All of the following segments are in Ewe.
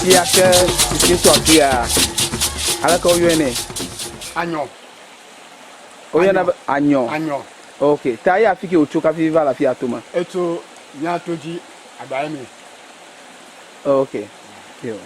Atia ke sisi tso afia, aleke woyɔe nɛ? Anyɔ. Woyɔna be anyɔ. Anyɔ. Ok, ta ye afi ke wòtso kafi va le afia tome? Etso mía to dzi agbaye me. Ok, yo.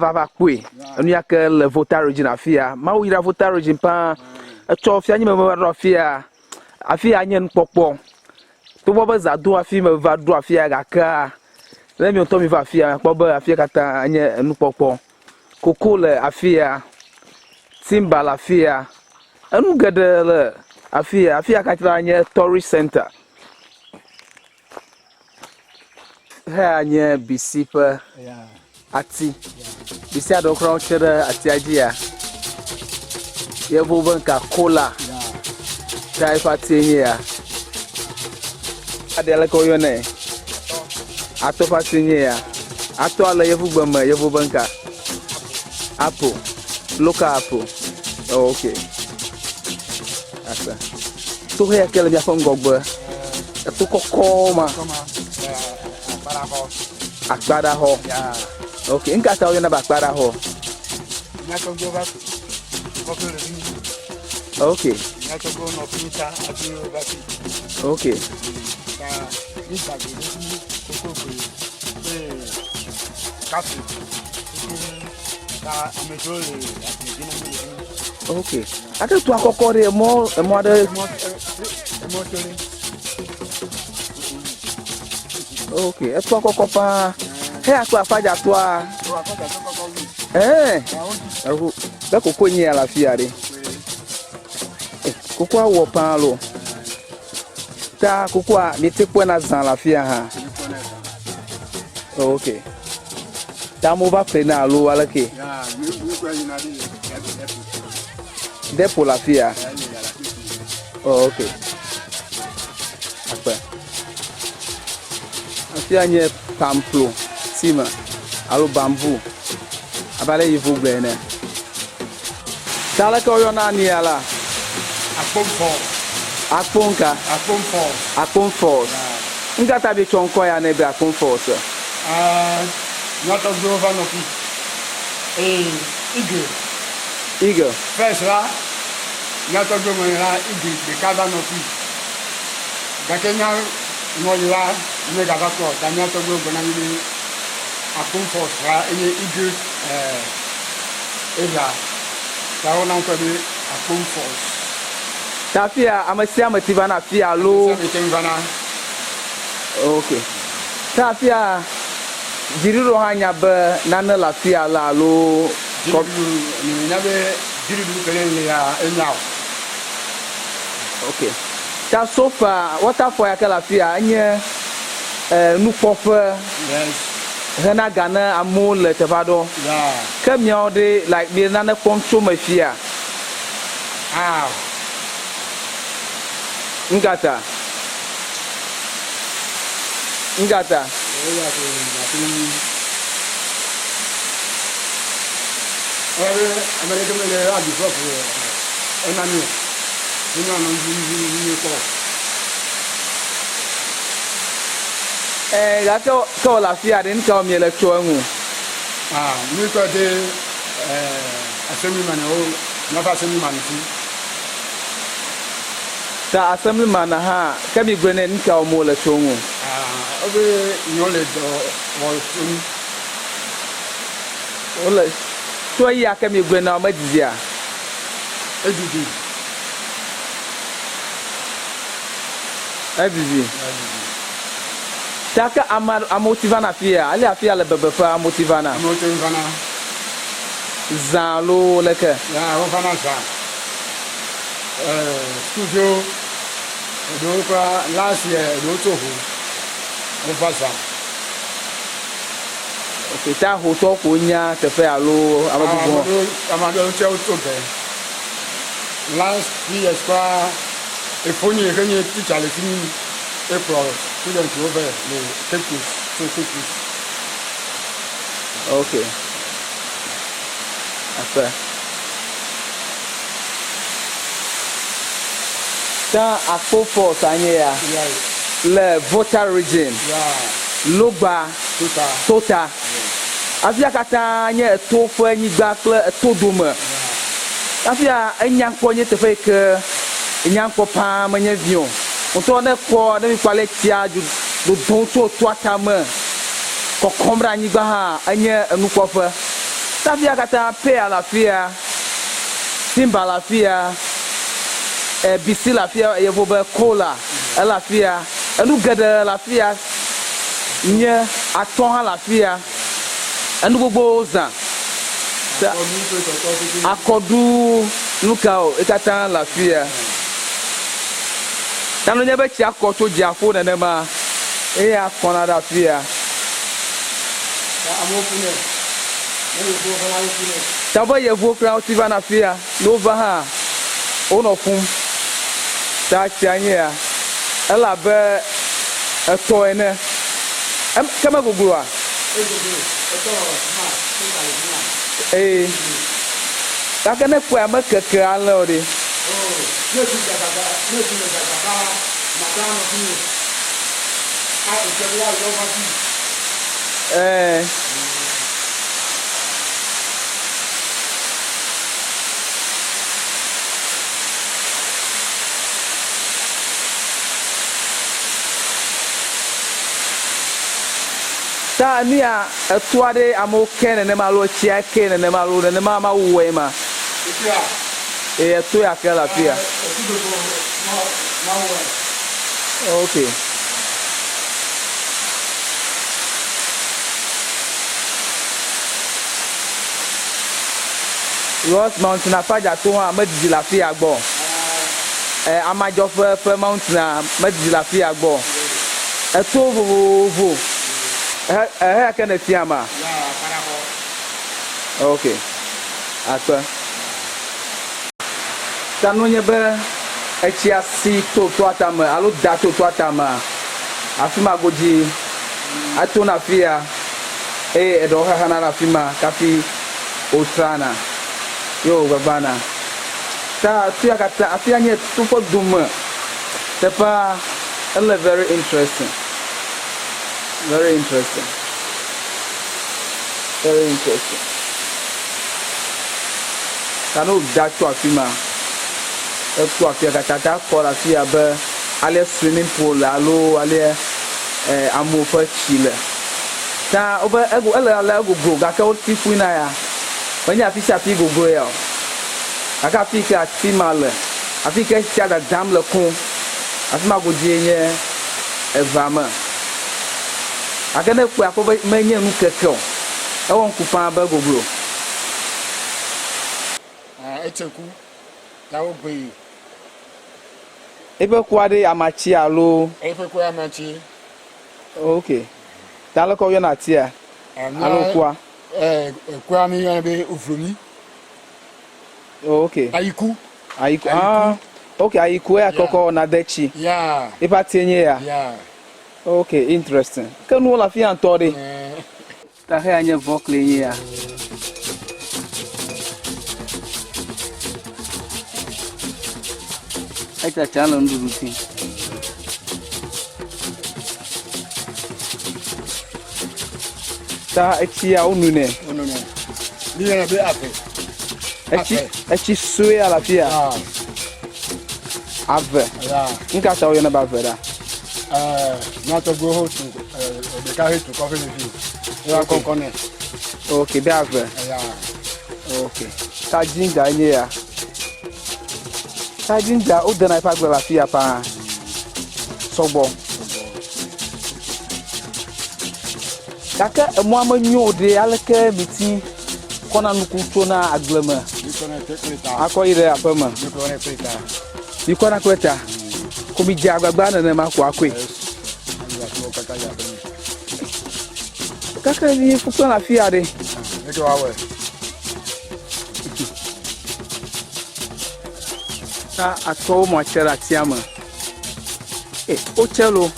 Va va kpɔe enu ya ke le Volta Region afia. Mawu yra Volta Region paa. Etsɔ fianyime va ɖo afia. Afi ya nye nukpɔkpɔ. Togbɔ be zã do hafi meva ɖo afia gakea, ne mi ŋutɔ miva afia miakpɔ be afia katã nye nukpɔkpɔ. Koko le afia, timba le afia, enu geɖe le afia. Afia katã nye tourist center. Xea nye bisi ƒe ati. Bisi aɖewo kura wotse ɖe atia dzia. Yevuwo be ŋka kola ta eƒe atie nye ya. Aɖe aleke woyɔnɛ? Atɔ ƒe atie nye ya. Atɔa le yevugbe me yevuwo be ŋka? Apple. Local apple. Oh, okay. Akpe. Tohe ya ke le miaƒe ŋgɔgbe. Eto kɔkɔ ma. Akpaɖaxɔ. Ok, ŋka ta woyɔna be akpaɖaxɔ? Ok. Ok. Ok. Ate toa kɔkɔ ɖe emɔ emɔ aɖe. Ok, etoa kɔkɔ paa. Heya kple afadza toa. Ɛɛ, eŋu be koko nyi ya le afi ya ɖe. Kokoa wɔ paa lo. Ta kokoa mi te kpɔe na zã le afi ya hã. Ok. Ta amewo va ƒle na alo aleke? Depo le afi ya. Oh, ok. Akpe. Afia nye pamplo si me alo bamboo abe ale yevu gblɔe ene. Ta aleke woyɔna ania la? Akpom Falls. Akpom ka? Akpom Falls. Akpom Falls. Nuka ta mietsɔ ŋkɔ ya nɛ be Akpom Falls? Ɛɛ, mía tɔgbuiwo va nɔ fi eye Eagle. Eagle. First la, mía tɔgbuiwo me la, Eagle ɖeka va nɔ fi. Gake mía ŋɔli la, míegava kpɔ o ta mía tɔgbuiwo gblɔ na mí be Akpom Falls la enye Eagle ɛɛ area. Ta wona ŋkɔe be Akpom Falls. Ta afia ame sia ame ti vana afia alo? Ame sia ame te ŋu vana. Ok. Ta afia dziɖuɖu hã nya be nane le afia la alo? Dziɖuɖu mi nya be dziɖuɖu ke ne lia enya o. Ok. Ta sofa waterfall ya ke le afia enye eh, nukpɔƒe Yes. hena ga ne amewo le teƒe aɖewo. Yeah. Ke miawo ɖe like mie nane kpɔm tso me fia? How? Ŋkata. Ŋkata. Eya ke ate ŋu. Ebe ame ɖeke mele aɖi ƒe ƒo ena mi o. Míenya nɔ ŋu ŋu ŋu kpɔ o. Ɛ gake ke wòle afia ɖe, nu ka wɔm miele tso eŋu? Ah, míkɔe de assemblyman wo, míaƒe assemblyman si. Ta assemblyman hã, ke migblɔe nɛ nu ka wɔm wole tso eŋu? Ah, wobe nyewo le dɔ wɔ tso eŋu. Wole, tso eya ke migblɔe na wo medidia? Edidi. Edidi. Edidi. Ta ke ame, amewo ti vana afia, ale afia le bebeƒe amewo ti vana. Amewo te ŋu vana. Zã alo leke? Ya, wovana zã. Eh, sukuviwo, eɖewo kura last year eɖewo tso ʋu, wova zã. Ok, ta hotɔ ko nya teƒe alo ame bubuwo? Ame aɖewo, ame aɖewo tse wotso ge. Last 3 years kura, efonye yi ke nye teacher le fi mi ekplɔ student wo vɛ le Cape Coast, tso Cape Coast. Ok. Akpe. Ta Akpo Falls anye ya. Yes. Le Volta Region, Logba, Tota. Afia katã nye eto ƒe nyigba kple eto dome. Afia enya kpɔ nye teƒe yi ke nya kpɔ paa menye vi o. Ŋutɔ ne kpɔ ne mikpɔ ale tsia dodom tso toa tame kɔkɔm ɖe anyigba hã enye enukpɔƒe. Afia katã pear le afia. Simba le afia, Bisi le afia, yevu be Kola ele afia, enu geɖe le afia, nye atɔ hã le afia, enu gbogbowo zã. Akɔɖu nuka o, yi katã le afia. Ta ne nye be tsia kɔ tso dziaƒo nenema eye akɔna ɖe afia. Ta be yevuwo kura woti va na afia, ne wova hã wonɔ ƒum. Ta tsia nye ya, ele abe etɔ ene. Ke megogloa? Ee. Gake ne ekpɔe mekeke alẽ o ɖe? Ɛ̃. Ta enu ya etoa ɖe amewo ke nenema alo etsia ke nenema alo nenema Mawu wɔe ma. Eye eto ya ke le afia. Ok. Lost Mountain Afadza to hã medidi le afia gbɔ. E, Amadzɔƒe ƒe mountain a medidi le afia gbɔ. Eto vovovo. Ehe, ehe ya ke nèfia ma? Ok. Akpe. Ta no nye be etsia si to toa tame alo da to toa tamea, afi ma godzi etona afia eye eɖewo xaxana ɖe afi ma kafi wotrana ye wògbagbana. Ta afia katã, afia nye to ƒe dome teƒea ele very interesting, very interesting, very interesting. Ta ne wòda tso afi ma, eto afia katã ta ekɔ ɖe afi abe ale swimming pool le alo ale eh, amewo ƒe tsi le. Ta wobe ego ele ale egoglo gake woti ƒui na ya. Menye afi sia afi goglo ya o. Gake afi yi ke ati ma le, afi yi ke tsia dadam le koŋ, afi ma godzie nye evea me. Gake ne ekpɔe akpɔ be menye nu keke o. Ewɔ ŋku ƒãa be goglo. Etse ku ta wo gbe. Eƒe kua ɖe amatsi alo? Eƒe kua amatsi. Ok. Ta leke woyɔna atia alo kua? Kua mi yɔna be ovlomi. Ok. Ayiku. Ayiku. Ah. Ok, ayiku eya kɔkɔ wɔna de tsi. Yeah. Eƒe atie nye ya. Yeah. Ok, interesting. Ke nuwo le afia ŋutɔ ɖe. Ta xeya nye vɔkli nye ya. Etsatsa le nuɖuɖu dim. Ta etsia wonu nɛ. Wonu nɛ. Mi yɔna be ave. Etsi etsi sue ya le afi ya. Ave. Nu ka ta woyɔna be ave ɖa? Mía tɔgbuiwo ho tu ɖeka he tu kɔƒe le fi. Eya kɔkɔ nɛ. Ok, be ave. Eya. Ok. Ta ginger nye ya. Ta ginger wodena eƒe agble le afi ya paa. Sɔgbɔ. Gake emɔa menyo o ɖe aleke miti kɔna nuku tsona agble me akɔ yi ɖe aƒe me. Mikɔna kple ta. Ko midze agbagba nenema ko akɔe. Gake mi fukpe le afi ya ɖe. Ta atɔwo mɔ atse ɖe atia me. E, wotse lo.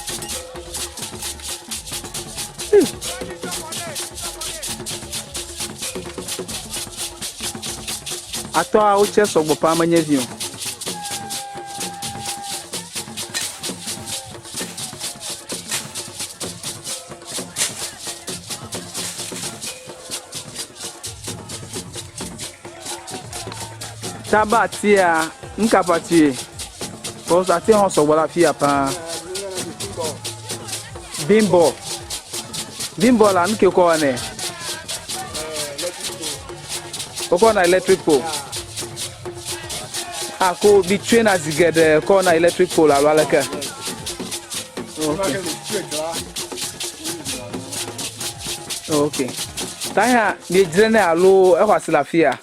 Atɔa wotse sɔgbɔ paa menye vi o. Taba atia, nuka ƒe atie? Because atia hã sɔgbɔ ɖe afi ya paa. Bimbɔ. Bimbɔ la, nu ke wokɔ wɔnɛ? Wokɔ wɔna electric pole. Ako mi tsɔe na zi geɖe kɔ wɔna electric pole alo aleke? Okay. Okay. Ta hã miedzrenɛ alo exɔ asi le afia?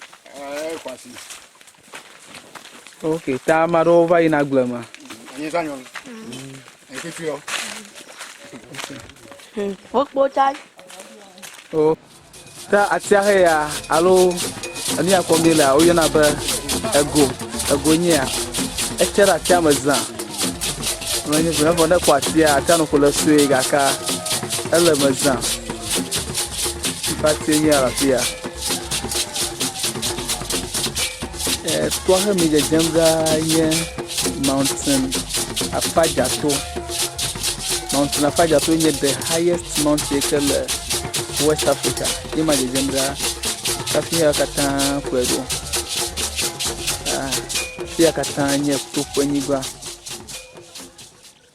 Ok, ta ame aɖewo va yina agble me. Wokpɔ tsa. O, ta atia he ya alo enu ya kpɔm míelea woyɔna be ego. Ego nyea etse ɖe atia me zã. Menye vɔ ne ekpɔ atia, atia nu ko le sue gake ele me zã. Ƒe atie nye le afi ya. Etoa xe mi dzedzem ɖaa nye mountain Afadjato. Mountain Afadjato nye the highest mountain yi ke le West Africa. Ye ma dzedzem ɖaa. Hafi ya katã kplɔe ɖo. Afi ya katã nye to ƒe nyigba.